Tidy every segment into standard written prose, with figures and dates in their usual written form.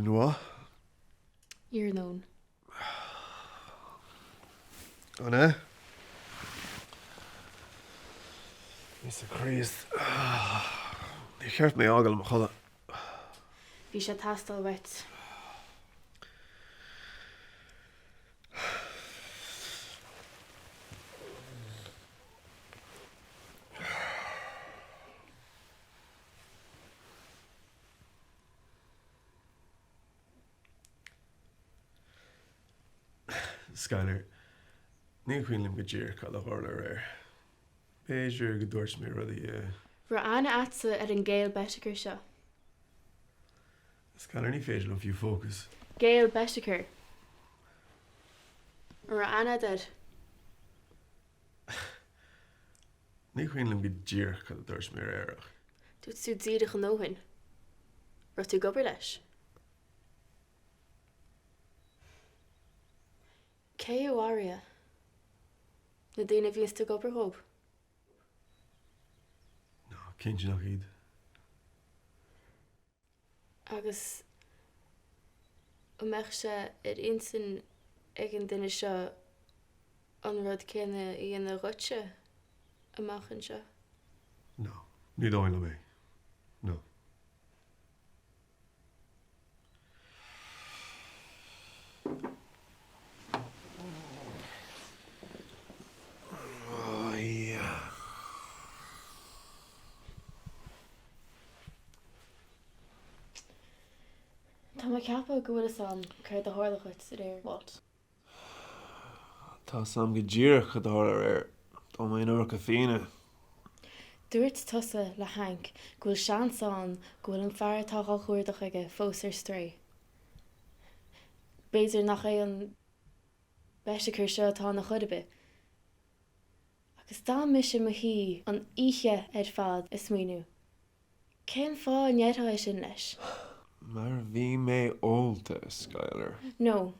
Mhaith. Iarnóin. An ea? Íosa Críost. Níor cheart mé a fhágáil i mo chodladh. Bhí sé ag teastáil uait. Skyler, Ní cuimhin liom go díreach cad a tharla aréir. B'fhéidir go dúirt mé rudaí a. Raibh aithne a'dsa ar an Gail Boetticher seo. Skyler, ní féidir liom fiú fócas. Gail Boetticher. An raibh aithne a'd air? Ní cuimhin liom go díreach cad a dúirt mé aréir ach. Dúirt tú díreach a ndóthain. Raibh tú ag obair leis? Cé a mharaigh é? Na daoine a bhíonns tú ag obair dhóibh? No, cinnte nach iad. Agus an mbeadh sé ar intinn ag an duine seo an rud céanna a dhéanamh dhuitse amach anseo? No, ní dóigh liom é. No. Tá mé ag ceapadh go bhfuil fhios a'm céard a tharla dhuit aréir, Walt. Tá fhios a'm go díreach cad a tharla aréir. D'ól mé an iomarca fíona. Dúirt tusa le Hank go bhfuil seans ann go bhfuil an fear atá dhá chuardach aige fós ar strae. B'fhéidir nach é an Boetticher seo atá ann ar chor ar bith. Agus d'fhan mise i mo shuí an oíche ar fad ag smaoineamh. Cén fáth a ndéarfá é sin leis? Mar bhí mé ólta, a Skyler. No.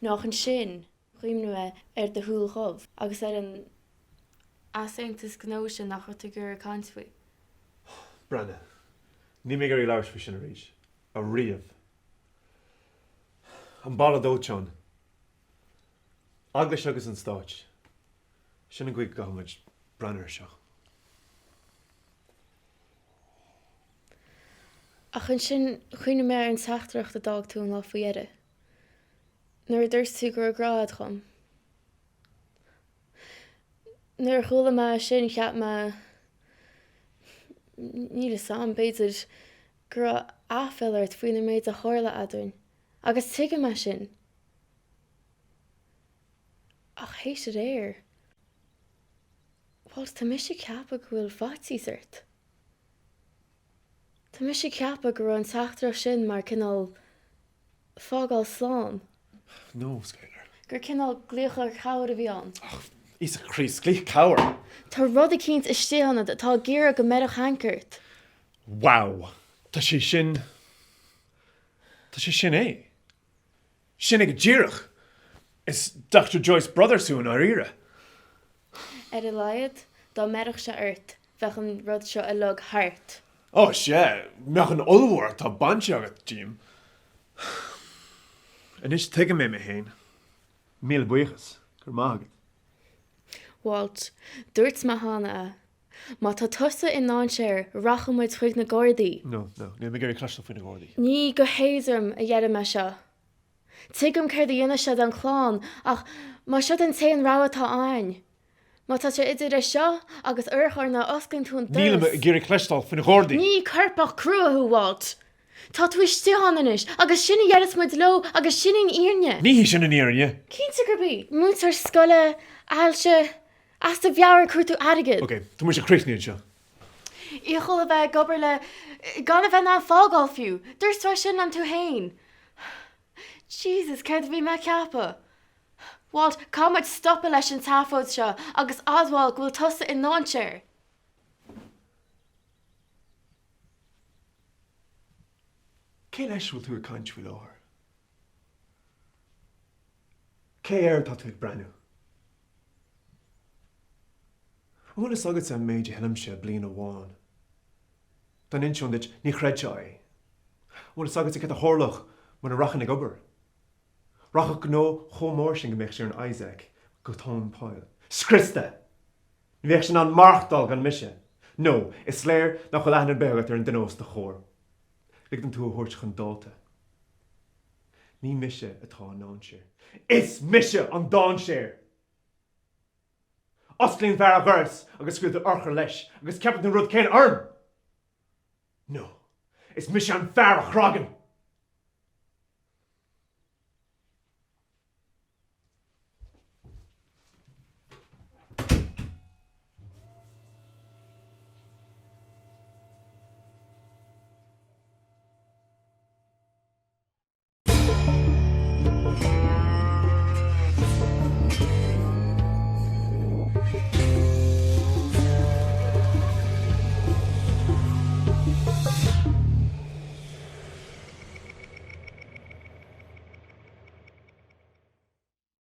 No ach ansin chuimhnigh mé ar do shúil dhubh agus ar an easaontas gnó sin nach raibh tú ag iarraidh caint faoi. Breathnaigh. Níl mé ag iarraidh labhairt faoi sin arís. Ariamh. An balla dóiteáin. Eaglais agus an Stáit. Sin an gcaoi go gcaithfidh muid breathnú air seo. Ach ansin chuimhnigh mé ar an teachtaireacht a d'fhág tú an lá faoi dheireadh. Nuair a dúirt tú go raibh grá agat dhom. Nuair a chuala mé sin cheap mé, níl fhios a'm, b'fhéidir go raibh aiféala ort faoin méid a tharla eadrainn. Agus tuigim é sin. Ach théis aréir, Walt, tá mise ag ceapadh go bhfuil faitíos ort. Tá mise ag ceapadh go raibh an teachtaireacht sin mar cineál fágáil slán. No, Skyler. Gur cineál glaoch ar chabhair a bhí ann. Ach, Íosa Chríost, glaoch cabhair! Tá rud eicínt istigh ionat atá ag iarraidh go mbeirfeadh Hank ort. Wow! Tá sé sin. Tá sé sin é. Sin é go díreach! Is Doctor Joyce Brothers thú i ndáiríre! Ar a laghad, dá mbeirfeadh sé ort, bheadh an rud seo uilig thart. Ó, sea, meáchan ollmhór atá bainte agat díom. Anois tuigim mé mé féin. Míle buíochas. Go raibh maith agat. Walt, dúirt mé cheana é. Má tá tusa i ndainséar, rachaidh muid chuig na Gardaí. No, no, níl mé ag iarraidh cloisteáil faoi na Gardaí. Ní go héadrom a dheirim é seo. Tuigim céard a dhéanfadh sé don chlann, ach má siod an t-aon rogha atá a'ainn, má tá sé idir é seo agus urchar nuair a osclaíonn tú an doras. Nílim ag iarraidh cloisteáil faoi na Gardaí. Ní coirpeach crua thú, Walt. Tá tú istigh ann anois, agus sin a dhéarfas muid leo agus sin í an fhírinne. Ní hí sin an fhírinne. Cinnte gurb í. Múinteoir scoile, ailse, As do mheabhair ag cuartú airgid. Ok, tá muid críochnaithe anseo. Iachall a bheith ag obair le gan a bheith in ann fágáil fiú. Dúirt tú é sin liom tú fhéin. Jesus, céard a bhí mé ag ceapadh? Walt, caithfidh muid stopadh leis an tseafóid seo agus admháil go bhfuil tusa i ndainséar. Cé leis a bhfuil tú ag caint faoi láthair? Cé air atá tú ag breathnú? An bhfuil fhios agatsa an méid a thuillimse bliain amháin? Dá n-inseoinn duit, ní chreidfeá é. An bhfuil fhios agatsa céard a tharlódh? Muna rachainn ag obair, rachadh gnó chomh mór sin go mbeadh sé ar an Isaac go tóin poill. Scriosta! Ní bheadh sé in ann maireachtáil gan mise. No, is léir nach bhfuil aithne ar bith agat ar an duine os do chomhair. Lig dom tú a thabhairt chun dáta. Ní mise atá i ndainséar. Is mise an dainséar! Osclaíonn fear a dhoras agus scaoiltear urchar leis agus ceapann tú an rud céanna orm! No, is mise an fear a chragann!